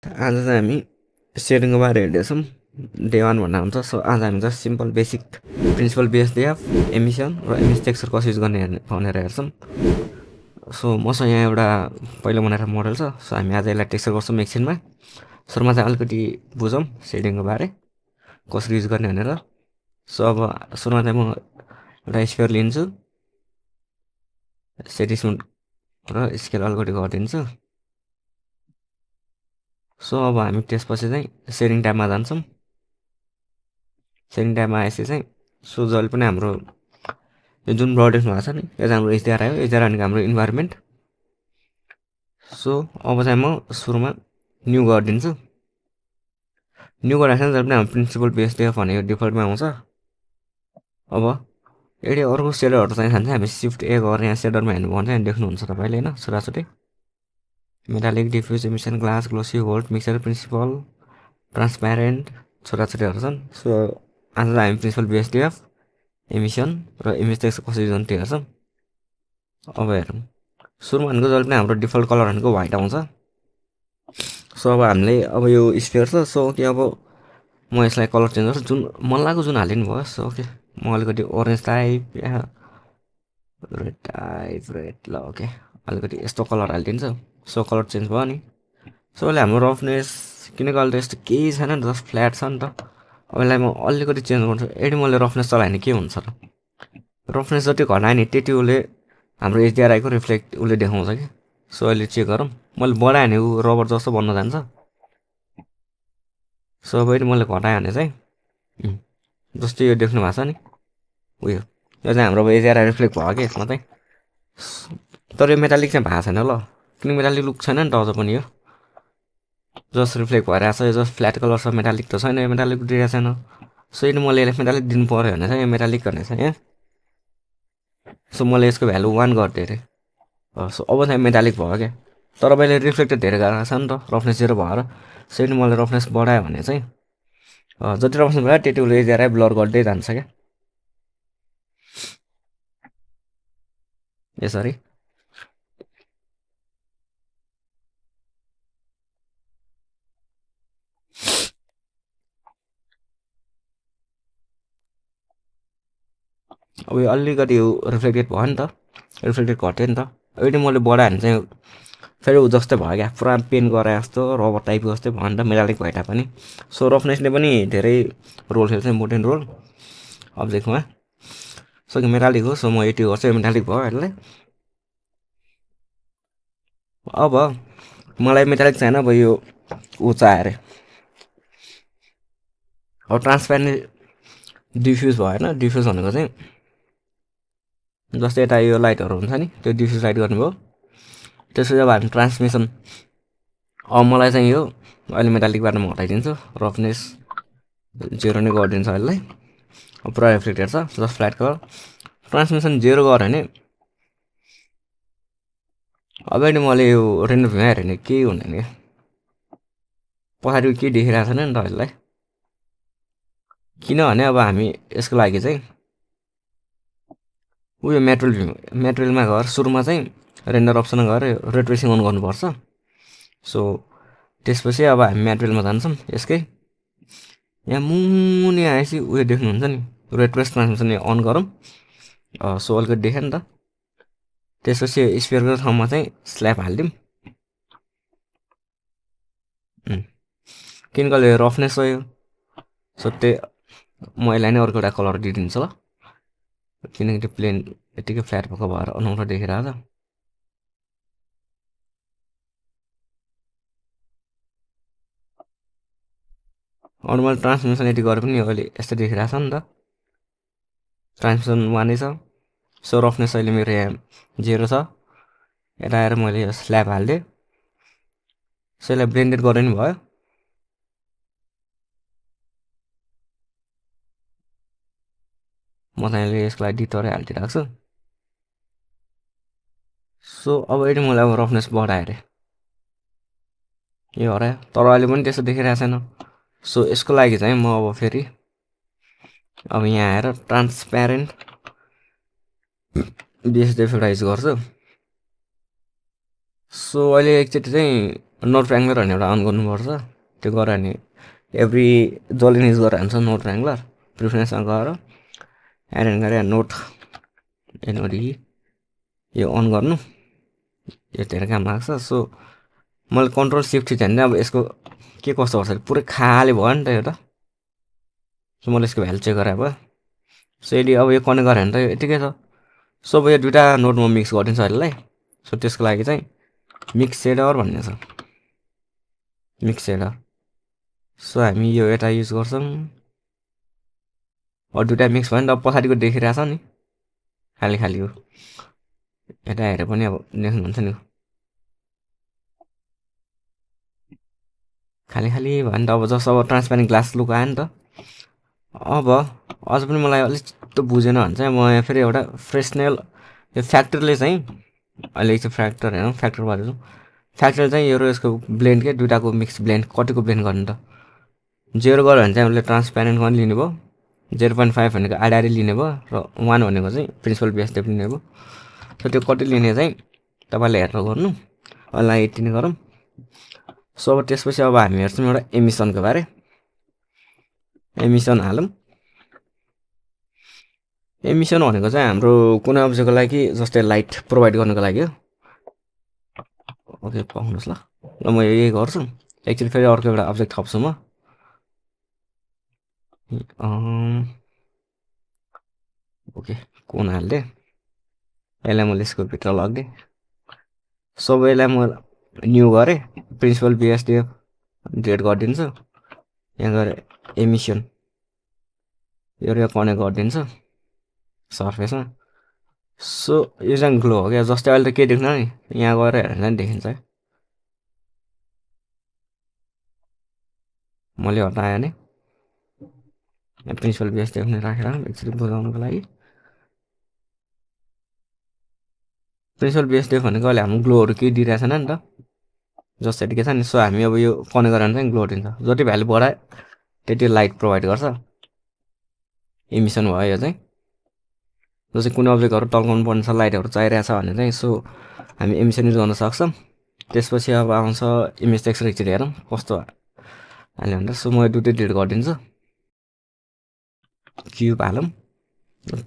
आज चाहिँ हामी सेयरिङको बारे हेर्दैछौँ। डे 1 भन्दा हुन्छ। सो आज हामी just simple basic principle बेसडिएफ emission र एमएस टेक्सचर कसरी युज गर्ने भनेर हेर्छौँ। सो मसँग यहाँ एउटा पहिलो बनाएर मोडल छ। सो हामी आज यसलाई टेक्सचर गर्छौँ एकछिनमा। सुरुमा चाहिँ अलिकति बुझौँ सेडिङको बारे कसरी युज गर्ने भनेर। सो अब सुरुमा चाहिँ म एउटा स्क्वेयर लिन्छु, सेटिसमेन्ट र स्केल अलिकति गरिदिन्छु। सो अब हामी त्यसपछि चाहिँ सेयरिङ ट्याबमा जान्छौँ। सेयरिङ ट्याबमा आएपछि चाहिँ सो जहिले पनि हाम्रो यो जुन ब्रडकास्ट भएको छ नि, यो चाहिँ हाम्रो एचडिआर आयो। एचडिआर भनेको हाम्रो इन्भाइरोमेन्ट। सो अब चाहिँ म सुरुमा न्यू गरिदिन्छु। न्यू गर्दाखेरि जहिले पनि हाम्रो प्रिन्सिपल बेसडिएफ भनेको डिफल्टमा आउँछ। अब यदि अर्को सेडरहरू चाहिँ खान्छ हामी सिफ्ट ए गरेर यहाँ सेडरमा हेर्नु भन्छ, यहाँ देख्नुहुन्छ तपाईँले होइन छोराछोरी। Metallic, diffuse, emission, glass, glossy, hold, mixer, principle, transparent छोराछोरीहरू छन्। सो आज हामी प्रिन्सिपल बेसडिएफ एमिसन र इमेज टेक्स्ट कसरी युज गर्ने हेर्छौँ। अब हेरौँ। सुरुमा भनेको जहिले पनि हाम्रो डिफल्ट कलर भनेको व्हाइट आउँछ। सो अब हामीले अब यो स्पेयर छ। सो ओके, अब म यसलाई कलर चेन्ज गर्छु, जुन मन लागेको जुन हालिदिनु भयो। सो ओके, म अलिकति ओरेन्ज टाइप या रेड टाइप, रेड ल ओके, अलिकति यस्तो कलर हालिदिन्छ। सो कलर चेन्ज भयो नि। सो अहिले हाम्रो रफनेस किनकि अहिले त यस्तो केही छैन नि त, जस्ट फ्ल्याट छ नि त। अब यसलाई म अलिकति चेन्ज गर्छु। यदि मैले रफनेस चलाएँ भने के हुन्छ र? रफनेस जति घटायो नि त्यति उसले हाम्रो एचडिआरआईको रिफ्लेक्ट उसले देखाउँछ कि। सो अहिले चेक गरौँ। मैले बढाएँ भने ऊ रबर जस्तो बन्न जान्छ। सो अब यदि मैले घटाएँ भने चाहिँ जस्तै यो देख्नु भएको छ नि, उयो यो चाहिँ हाम्रो एचडिआरआई रिफ्लेक्ट भयो कि यसमा चाहिँ। तर यो मेटालिक चाहिँ भएको छैन ल, किनकि मेटालिक लुक छैन नि त अझ पनि। यो जस्ट रिफ्लेक्ट भइरहेको छ। यो जस्ट फ्ल्याट कलर छ, मेटालिक त छैन। यो मेटालिक दिइरहेको छैन। सो यदि मैले यसलाई मेटालिक दिनु पऱ्यो भने चाहिँ यो मेटालिक गर्ने छ यहाँ। सो मैले यसको भ्यालु 1 गरिदिएँ अरे। सो अब चाहिँ मेटालिक भयो क्या। तर मैले रिफ्लेक्ट धेरै गएको छ नि त रफनेस 0 भएर। सो यदि मैले रफनेस बढायो भने चाहिँ जति रफनेस बढायो त्यति उसले एचडिआरआई ब्लर गर्दै जान्छ क्या यसरी। अब यो अलिकति रिफ्लेक्टेड भयो नि त, रिफ्लेक्टेड घट्यो नि त। यदि मैले बढाएँ भने चाहिँ फेरि ऊ जस्तै भयो क्या, पुरा पेन गरे जस्तो रबर टाइपको जस्तै भयो नि त मेटालिक भइटा पनि। सो रफनेसले पनि धेरै रोल खेल्छ, इम्पोर्टेन्ट रोल अब्जेक्टमा। सो कि मेटालिक हो। सो म यति गर्छु, यो मेटालिक भयो यसलाई। अब मलाई मेटालिक चाहिएन, अब यो ऊ चाहियो अरे। अब ट्रान्सप्यारेन्ट डिफ्युज भयो होइन। डिफ्युज भनेको चाहिँ जस्तै यता यो लाइटहरू हुन्छ नि, त्यो डिफ्युज लाइट गर्नुभयो। त्यसपछि अब हामी ट्रान्समिसन, अब मलाई चाहिँ यो अहिले मेटालिकबाट म हटाइदिन्छु। रफनेस 0 नै गरिदिन्छु यसलाई। अब पुरा रिफ्लेक्टेड छ, जस्ट फ्ल्याट कलर। ट्रान्समिसन 0 गऱ्यो भने अब नि मैले यो रेन्डर भ्यूमा हेऱ्यो भने केही हुँदैन क्या, पछाडि केही देखिरहेको छैन नि त यसलाई। किनभने अब हामी यसको लागि चाहिँ उयो मेटेरियलमा गएर सुरुमा चाहिँ रेन्डर अप्सनमा गएर रे ट्रेसिङ अन गर्नुपर्छ। सो त्यसपछि अब हामी मेटेरियलमा जान्छौँ यसकै। यहाँ मुनि आएपछि उयो देख्नुहुन्छ नि, रे ट्रेस ट्रान्समिसन अन गरौँ। सो अलिकति देख्यो नि त। त्यसपछि स्पेयरको ठाउँमा चाहिँ स्ल्याब हालिदिउँ, किनकि अहिले रफनेस छ यो। सो त्यही म यसलाई नै अर्को एउटा कलर दिइदिन्छु ल, किनकि त्यो प्लेन यत्तिकै फ्ल्याट भएको भएर अनौठो देखिरहेको छ। अरू मैले ट्रान्समिसन यति गरे पनि अहिले यस्तो देखिरहेको छ नि त। ट्रान्समिसन 1 नै छ। सो रफनेस अहिले मेरो यहाँ 0 छ। यता आएर मैले यो स्ल्याब हालिदिएँ। सो यसलाई ब्लेन्डेड गरे नि भयो। म चाहिँ अहिले यसको लागि डिटरै हालिदिइरहेको छु। सो अब यदि मैले अब रफनेस बढाएँ अरे, यो हरायो। तर अहिले पनि त्यस्तो देखिरहेको छैन। सो यसको लागि चाहिँ म अब फेरि अब यहाँ आएर ट्रान्सप्यारेन्ट बेसडिएफ एउटा युज गर्छु। सो अहिले एकचोटि चाहिँ नोट ऱ्याङ्गलर भन्ने एउटा अन गर्नुपर्छ। त्यो गऱ्यो भने एभ्री जसले युज गरेर हुन्छ नोट ऱ्याङ्गलर प्रिफरेन्समा गएर एड गरेर नोट एनओडी यो अन गर्नु, यो धेरै काम लाग्छ। सो मैले कन्ट्रोल सिफ्ट थिएँ भने अब यसको के कस्तो गर्छ पुरै खाली भयो नि त यो त। सो मैले यसको भ्यालु चेक गरेँ अब। सो यदि अब यो कनेक्ट गरेँ भने त यतिकै छ। सो अब यो दुइटा नोट म मिक्स गरिदिन्छु अहिलेलाई। सो त्यसको लागि चाहिँ मिक्स सेडर भन्ने छ, मिक्स सेडर। सो हामी यो यता युज गर्छौँ। अरू दुइटा मिक्स भयो नि त, पछाडिको देखिरहेछ नि खाली खाली हो, यता हेरे पनि अब देख्नुहुन्छ नि खाली खाली भयो नि त। अब जस्तो अब ट्रान्सप्यारेन्ट ग्लास लुक आयो नि त। अब अझ पनि मलाई अलिक त्यो बुझेन भने चाहिँ म यहाँ फेरि एउटा फ्रेसनेल यो फ्याक्टरले चाहिँ अहिले चाहिँ फ्याक्टर हेरौँ, फ्याक्टर भएर फ्याक्टर चाहिँ यो र यसको ब्लेन्ड के दुइटाको मिक्स ब्लेन्ड कतिको ब्लेन्ड गर्नु त। 0 गऱ्यो भने चाहिँ हामीले ट्रान्सप्यारेन्ट पनि लिने भयो, 0.5 भनेको आडारी लिने भयो र 1 भनेको चाहिँ प्रिन्सिपल बेसडेप लिने भयो। सो त्यो कति लिने चाहिँ तपाईँले हेरेर गर्नु, अहिले यति नै गरौँ। सो अब त्यसपछि अब हामी हेर्छौँ एउटा एमिसनको बारे। एमिसन हालौँ। एमिसन भनेको चाहिँ हाम्रो कुनै अब्जेक्टको लागि जस्तै लाइट प्रोभाइड गर्नुको लागि हो। ओके पाउनुहोस् ल म यही गर्छु। एकचोटि फेरि अर्को एउटा अब्जेक्ट थप्छु म। ओके कुन हाल्दे, यसलाई मैले यसको भित्र लगिदिएँ। सो यसलाई म न्यू गरेँ, प्रिन्सिपल बिएसडिएफ डिलिट गरिदिन्छु। यहाँ गएर एमिसन यो कनेक्ट गरिदिन्छु सर्फेसमा। सो यो चाहिँ ग्लो हो क्या, जस्तै अहिले त के देख्न नि यहाँ गएर हेर्दा नि देखिन्छ है। मैले हटाएँ नि प्रिन्सिपल बिएसडिएफ नै राखेर एकचोटि बुझाउनुको लागि। प्रिन्सिपल बिएसडिएफ भनेको अहिले हाम्रो ग्लोहरू केही दिइरहेको छैन नि त, जसरी के छ नि। सो हामी अब यो कनेक्ट गरेर चाहिँ ग्लो दिन्छ, जति भ्यालु बढाए त्यति लाइट प्रोभाइड गर्छ। एमिसन भयो यो चाहिँ, जो चाहिँ कुनै अब्जेक्टहरू टल्काउनु पर्ने छ, लाइटहरू चाहिरहेछ भने चाहिँ सो हामी एमिसन युज गर्न सक्छौँ। त्यसपछि अब आउँछ इमेज टेक्सचर, एकचोटि हेरौँ कस्तो हाल्यो भनेर। सो म दुइटै डिलिट गरिदिन्छु। क्युब हालौँ,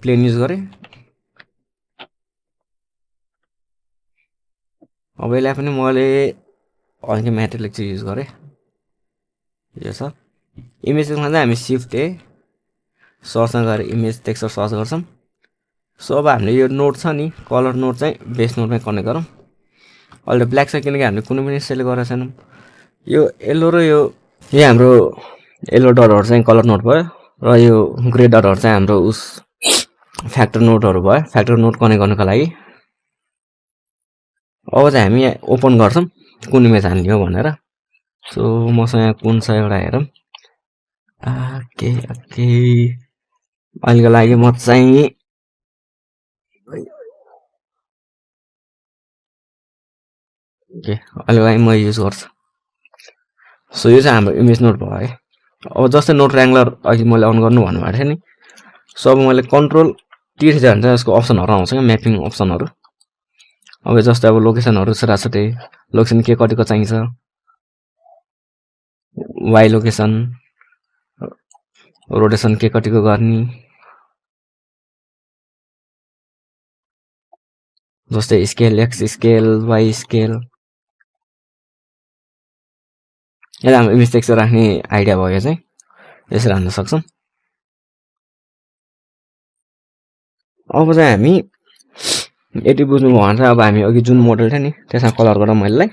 प्लेन युज गरेँ। अब यसलाई पनि मैले अर्को म्याटेरियल चाहिँ युज गरेँ, यो छ इमेजमा चाहिँ हामी सिफ्ट ए सर्चमा गएर इमेज टेक्सचर सर्च गर्छौँ। सो अब हामीले यो नोट छ नि कलर नोट चाहिँ बेस नोटमै कनेक्ट गरौँ। अहिले ब्ल्याक छ किनकि हामीले कुनै पनि सेलेक्ट गरेको छैनौँ। यो येल्लो र यो हाम्रो येल्लो डटहरू चाहिँ कलर नोट भयो र यो ग्रे डटहरू चाहिँ हाम्रो उस फ्याक्टर नोटहरू भयो, फ्याक्टर नोट कनेक्ट गर्नुको लागि। अब चाहिँ हामी यहाँ ओपन गर्छौँ कुन इमेज हाल्ने हो भनेर। सो मसँग यहाँ कुन छ एउटा हेरौँ। ओके ओके अहिलेको लागि म चाहिँ ओके अहिलेको लागि म युज गर्छु। सो यो चाहिँ हाम्रो इमेज नोट भयो है। अब जस्तै नोट ऱ्याङ्गलर अघि मैले अन गर्नु भन्नुभएको थिएँ नि। सो अब मैले कन्ट्रोल टी थिएँ भने चाहिँ यसको अप्सनहरू आउँछ क्या, म्यापिङ अप्सनहरू। अब जस्तै अब लोकेसनहरू छुट्टै लोकेसन के कतिको चाहिन्छ, वाइ लोकेसन, रोटेसन के कतिको गर्ने, जस्तै scale X scale Y scale. यसलाई हाम्रो इमेज टेक्सचर राख्ने आइडिया भयो चाहिँ यसरी हाल्न सक्छौँ। अब चाहिँ हामी यति बुझ्नुभयो भने चाहिँ अब हामी अघि जुन मोडल थियो नि त्यसमा कलर गरौँ। मैले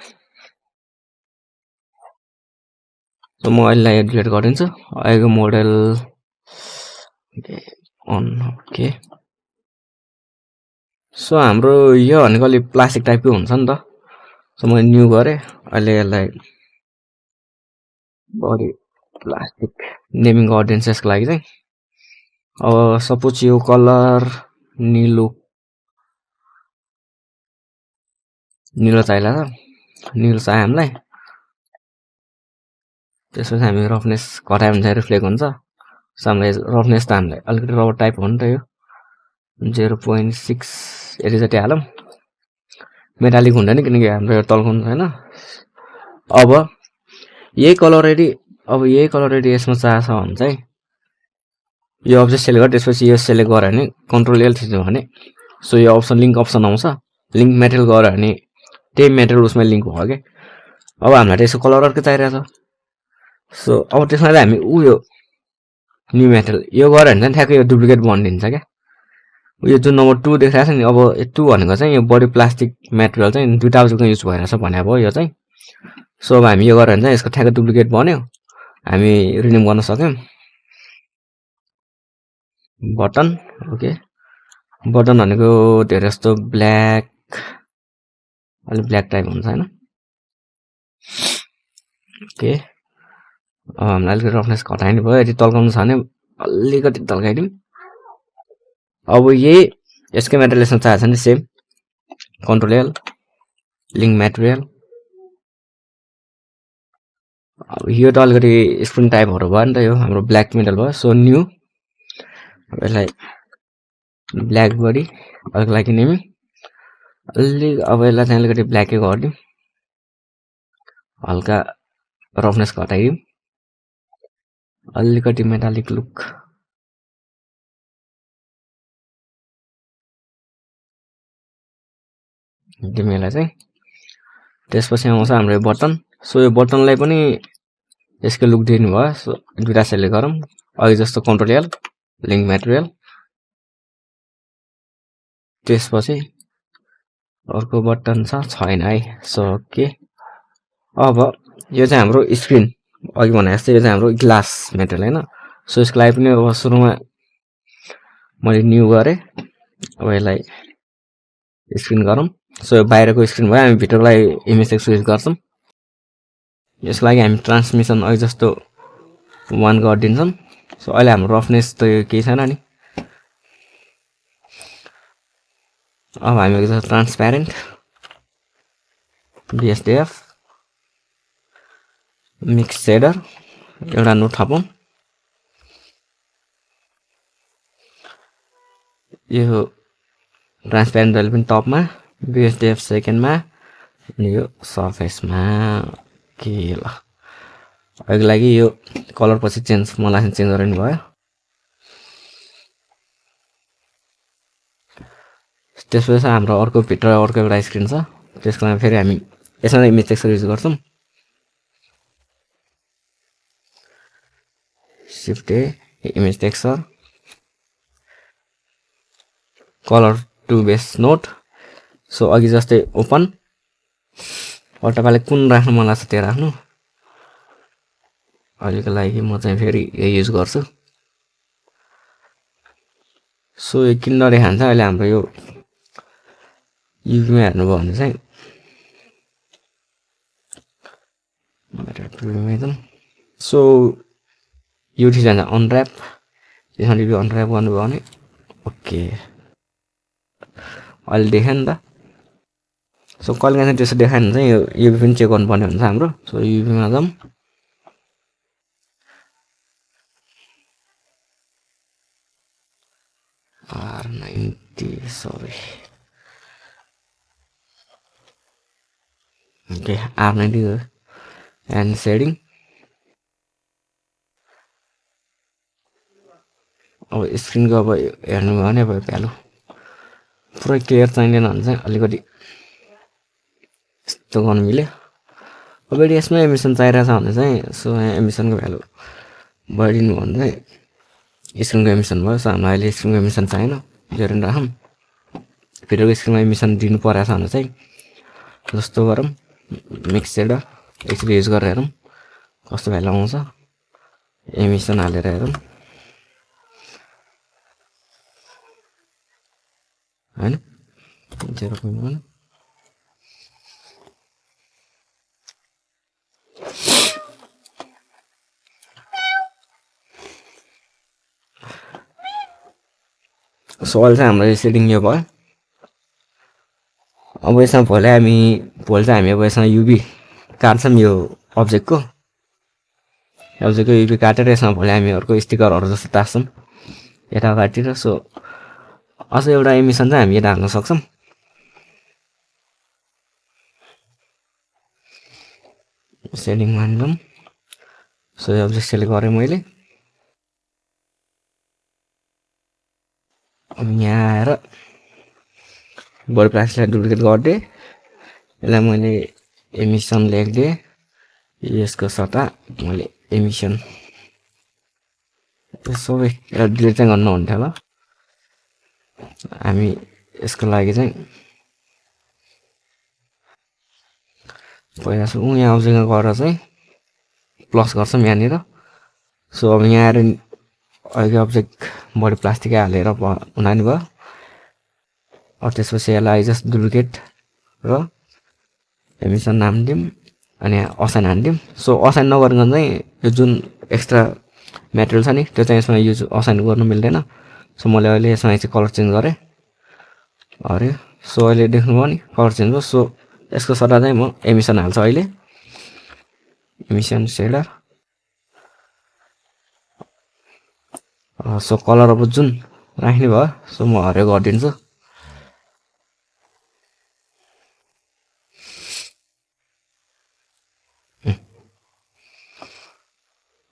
त म अहिलेलाई डिलिट गरिदिन्छु अहिलेको मोडल अन। ओके सो हाम्रो यो भनेको अलिक प्लास्टिक टाइपको हुन्छ नि त। सो मैले न्यू गरेँ, अहिले यसलाई बडी प्लास्टिक नेमिङ गरिदिन्छु यसको लागि चाहिँ। अब सपोज यो कलर निलो चाहिला छ, निलो चाहियो हामीलाई। त्यसपछि हामी रफनेस घटायो भने चाहिँ रिफ्लेक्ट हुन्छ। सो हामीलाई रफनेस त हामीलाई अलिकति रबर टाइप हो नि त, यो 0.6 यति जति हालौँ। मेटालिक हुँदैन किनकि हाम्रो यो टल्काउनु छैन। अब यही कलर रेडी यसमा चाहन्छ भने चाहिँ यो अब्जेक्ट सेलेक्ट गर, त्यसपछि यो सेलेक्ट गर भने कन्ट्रोल एल थिच्यो भने सो यो अप्सन लिङ्क अप्सन आउँछ। लिङ्क मेटेरियल गर भने त्यही मेटेरियल उसमा लिङ्क भयो के। अब हामीलाई त्यसको कलर अर्कै चाहिरहेछ। सो अब त्यसमा चाहिँ हामी यो न्यू मेटेरियल यो गऱ्यो भने चाहिँ ठ्याक्कै यो डुप्लिकेट बनिदिन्छ क्या। यो जुन नम्बर 2 देखिरहेको छ नि, अब 2 भनेको चाहिँ यो बडी प्लास्टिक मेटेरियल चाहिँ दुईटा अब्जेक्टमा युज भइरहेछ भने भयो यो चाहिँ। सो अब हामी यो गऱ्यो भने चाहिँ यसको ठ्याक्कै डुप्लिकेट बन्यो, हामी रिनेम गर्न सक्यौँ। बटन ओके, बटन भनेको धेरै जस्तो ब्ल्याक, अलिक ब्ल्याक टाइप हुन्छ होइन। ओके, अब हामीलाई अलिकति रफनेस घटाइदिनु भयो। यदि तल्काउनु छ भने अलिकति तल्काइदिउँ। अब यही यसकै मेटेरियल्समा चाहिएको छ नि same control L link material. अब यो त अलिकति स्क्रिन टाइपहरू भयो नि त, यो हाम्रो ब्ल्याक मेटल भयो। सो न्यू, अब यसलाई ब्ल्याक बडी अलिक लागि नेमी अलिक, अब यसलाई चाहिँ अलिकति ब्ल्याकै गरिदिउँ, हल्का रफनेस घटाइदिउँ, अलिकति मेटालिक लुक। तिमीलाई चाहिँ त्यसपछि आउँछ हाम्रो यो बटन। सो यो बटनलाई पनि यसको लुक दिनु भयो। सो दुईटा सेलेक्ट गरौँ, अघि जस्तो कन्ट्रोल एल लिङ्क मेटेरियल, त्यसपछि अर्को बटन छैन है। सो ओके, अब यो चाहिँ हाम्रो स्क्रिन अघि भने जस्तै यो चाहिँ हाम्रो ग्लास मेटेरियल होइन। सो यसको लागि पनि अब सुरुमा मैले न्यू गरेँ, अब यसलाई स्क्रिन गरौँ। सो यो बाहिरको स्क्रिन भयो, हामी भित्रलाई इमेज स्विच गर्छौँ। यसको लागि हामी ट्रान्समिसन अघि जस्तो 1 गरिदिन्छौँ। सो अहिले हाम्रो रफनेस त यो केही छैन नि। अब हामी अघि जस्तो ट्रान्सप्यारेन्ट BSDF मिक्स सेडर एउटा नोट थपौँ। यो ट्रान्सप्यारेन्ट जहिले पनि टपमा, BSDF सेकेन्डमा, अनि यो सर्फेसमा के ल। अघिको लागि यो कलर पछि चेन्ज मलाई चेन्ज गरिनु भयो। त्यसपछि हाम्रो अर्को भित्र अर्को एउटा स्क्रिन छ, त्यसको लागि फेरि हामी यसमा इमेज टेक्सचर युज गर्छौँ। Shift A image texture colour to base node. So अघि जस्तै ओपन, अब तपाईँलाई कुन राख्नु मन लाग्छ त्यो राख्नु। अहिलेको लागि म चाहिँ फेरि यो युज गर्छु। सो यो किन नदेखान्छ अहिले हाम्रो यो युभीमा हेर्नुभयो भने चाहिँ सो यो ठिक जान्छ अनऱ्याप, त्यसमा रिभ्यू अनऱ्याप गर्नुभयो भने ओके अहिले देखायो नि त। सो कहिले काहीँ त्यसो देखायो भने चाहिँ यो युभी पनि चेक गर्नुपर्ने हुन्छ हाम्रो। सो युभीमा जाउँ, R90 सरी ओके R90 हो एन्ड सेडिङ। अब स्क्रिनको अब हेर्नुभयो भने अब भ्यालु पुरै क्लियर चाहिँदैन भने चाहिँ अलिकति यस्तो गर्नु मिल्यो। अब यदि यसमा एमिसन चाहिरहेछ भने चाहिँ सो यहाँ एमिसनको भ्यालु बढिदिनु भने चाहिँ स्क्रिनको एमिसन भयो। सो हामीलाई अहिले स्क्रिनको एमिसन चाहिएन, 0 राखौँ। भिडियोको स्क्रिनमा एमिसन दिनु परेछ भने चाहिँ जस्तो गरौँ मिक्स सेडर एकचोटि युज गरेर हेरौँ कस्तो भ्यालु आउँछ। एमिसन हालेर हेरौँ होइन 0.1। सो अहिले चाहिँ हाम्रो सेटिङ यो भयो। अब यसमा भोलि चाहिँ हामी अब यसमा युभी काट्छौँ, यो अब्जेक्टको युभी काटेर यसमा भोलि हामी अर्को स्टिकरहरू जस्तो टाँच्छौँ यता अगाडितिर। सो अझ एउटा एमिसन चाहिँ हामी यता हाल्न सक्छौँ। सेडिङ मानिलौँ सो यो अब्जेक्ट सेलेक्ट गरेँ मैले अब यहाँ आएर बडी प्लास्टिकलाई डुप्लिकेट गरिदिएँ यसलाई मैले एमिसन लेखिदिएँ यसको सट्टा मैले एमिसन सबै एउटा डिलिट चाहिँ गर्नु हुन्थ्यो होला हामी यसको लागि चाहिँ पहिला चाहिँ यहाँ अब्जेक्टमा गएर चाहिँ प्लस गर्छौँ यहाँनिर सो अब यहाँ आएर अहिले अब्जेक्ट बडी प्लास्टिकै हालेर हुनानी भयो अब त्यसपछि यसलाई जस्ट डुप्लिकेट र एमिसन नाम दिउँ अनि असाइन हानिदिउँ सो असाइन नगरिकन चाहिँ यो जुन एक्स्ट्रा मेटेरियल छ नि त्यो चाहिँ यसमा युज असाइन गर्नु मिल्दैन सो मैले अहिले यसमा चाहिँ कलर चेन्ज गरेँ अरे सो अहिले देख्नुभयो नि कलर चेन्ज भयो सो यसको सट्टा चाहिँ म एमिसन हाल्छु अहिले एमिसन सेडर सो कलर अब जुन राख्ने भयो सो म हरियो गरिदिन्छु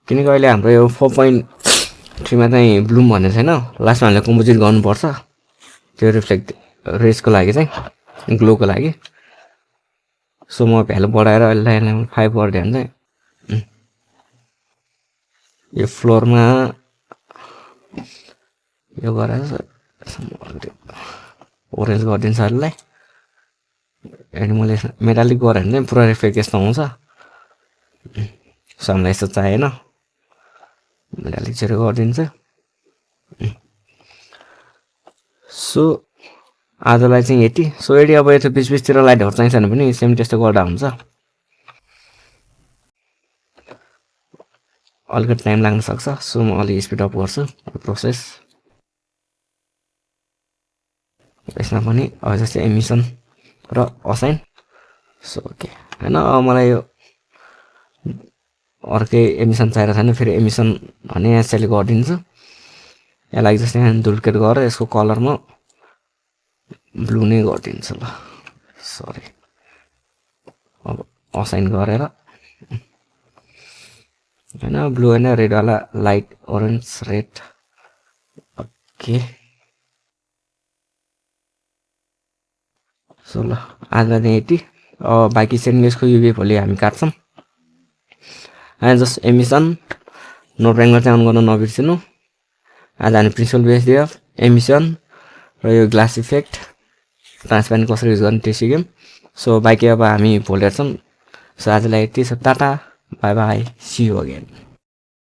किनकि अहिले हाम्रो यो 4.3 मा चाहिँ ब्लुम भन्ने छैन लास्टमा हामीले कम्पोजिट गर्नुपर्छ त्यो रिफ्लेक्ट रेसको लागि चाहिँ ग्लोको लागि सो म भ्यालु बढाएर अहिले 5 गरिदिएँ भने चाहिँ यो फ्लोरमा यो गरेर ओरेन्ज गरिदिन्छ यसलाई अनि मैले मेटालिक गरेँ भने चाहिँ पुरा रिफ्लेक्ट यस्तो आउँछ सो हामीलाई यस्तो चाहिएन मेटालिक चाहिँ गरिदिन्छ सो आजलाई चाहिँ यति सो यदि अब यता बिच बिचतिर लाइटहरू चाहिन्छ भने पनि सेम त्यस्तो गर्दा हुन्छ अलिकति टाइम लाग्न सक्छ सो म अलि स्पिड अप गर्छु प्रोसेस यसमा पनि अब जस्तै एमिसन र असाइन सो ओके हैन मलाई यो अर्कै एमिसन चाहिएको छैन फेरि एमिसन भने यहाँ सेलेक्ट गरिदिन्छु यसलाई जस्तै यहाँ डुप्लिकेट गरेर यसको कलर म ब्लू नै गरिदिन्छु ल सरी अब असाइन गरेर हैन ब्लू हैन रेड वाला light orange red okay so ल आजलाई यति बाँकी सेन्डविचको युभी भोलि हामी काट्छौँ अनि जस्ट एमिसन नोट रेङ्गर चाहिँ अन गर्न नबिर्सिनु आज हामी प्रिन्सिपल बेस एमिसन र यो ग्लास इफेक्ट ट्रान्सप्यारेन्ट कसरी युज गर्ने त्यो सिक्यौँ सो बाँकी अब हामी भोलि हेर्छौँ सो आजलाई यति छ tata bye bye see you again